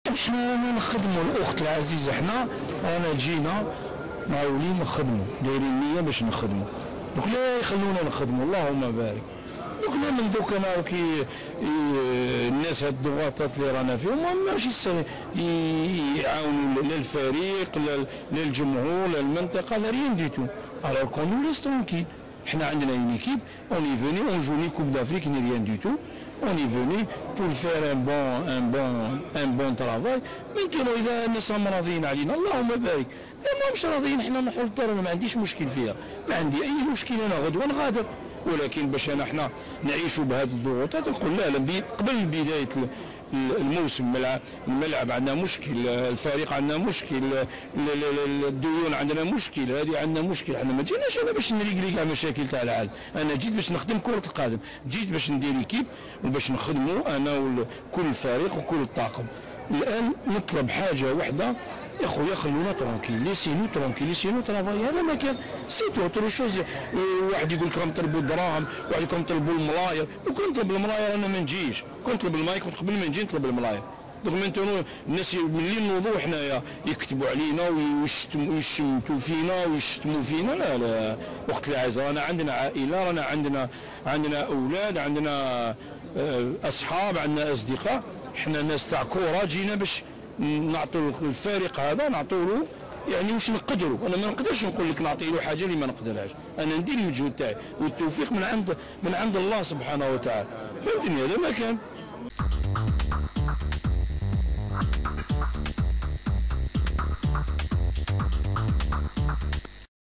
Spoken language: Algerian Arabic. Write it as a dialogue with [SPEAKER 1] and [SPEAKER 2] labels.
[SPEAKER 1] احنا نخدموا الاخت العزيزه، احنا رانا جينا معولين نخدموا، دايرين نيه باش نخدموا، دوك لا يخلونا نخدموا اللهم بارك. دوك لا من دوك انا كي الناس هاد الضغوطات اللي رانا فيهم ماشي يعاونوا لا الفريق لا الجمهور لا المنطقة لا rien du tout. Alors qu'on nous laisse tranquille. حنا عندنا une équipe, on est venu, on joue ni Coupe d'Afrique ni rien du tout. On est venu pour faire un bon travail. Maintenant اذا الناس راهم راضيين علينا اللهم بارك، لا ماهمش راضيين حنا نروحوا للدار، انا ما عنديش مشكل فيها، ما عندي اي مشكل، انا غدوه نغادر. ولكن باش انا حنا نعيشوا بهذه الضغوطات نقول لا لا، قبل بداية الموسم الملعب عندنا مشكل، الفريق عندنا مشكل، الديون عندنا مشكل، هذه عندنا مشكل. احنا ما جيناش انا باش نريقلي كاع مشاكل تاع العالم، انا جيت باش نخدم كرة القدم، جيت باش ندير équipe وباش نخدموا انا وكل الفريق وكل الطاقم. الان نطلب حاجة واحدة يا خويا، خلونا tranquilles، laissez-nous tranquilles، laissez-nous travailler، هذا ما كان، c'est tout. Autre chose واحد يقول لك راهم طلبوا الدراهم، واحد يقول طلبوا الملاير. وكون نطلب الملاير انا ما نجيش، كون نطلب الملاير كنت قبل ما نجي نطلب الملاير. donc maintenant الناس ملي نوضوا حنايا يكتبوا علينا ويشتموا ويشمتوا فينا ويشتموا فينا. لا لا وقت العز، رانا عندنا عائله، رانا عندنا اولاد، عندنا اصحاب، عندنا اصدقاء. حنا ناس تاع كره، جينا باش نعطوا الفريق هذا، نعطوا له يعني واش نقدروا. انا ما نقدرش نقول لك نعطي له حاجة اللي ما نقدرهاش، انا ندير المجهود تاعي والتوفيق من عند الله سبحانه وتعالى، فهمتني؟ هذا ما كان.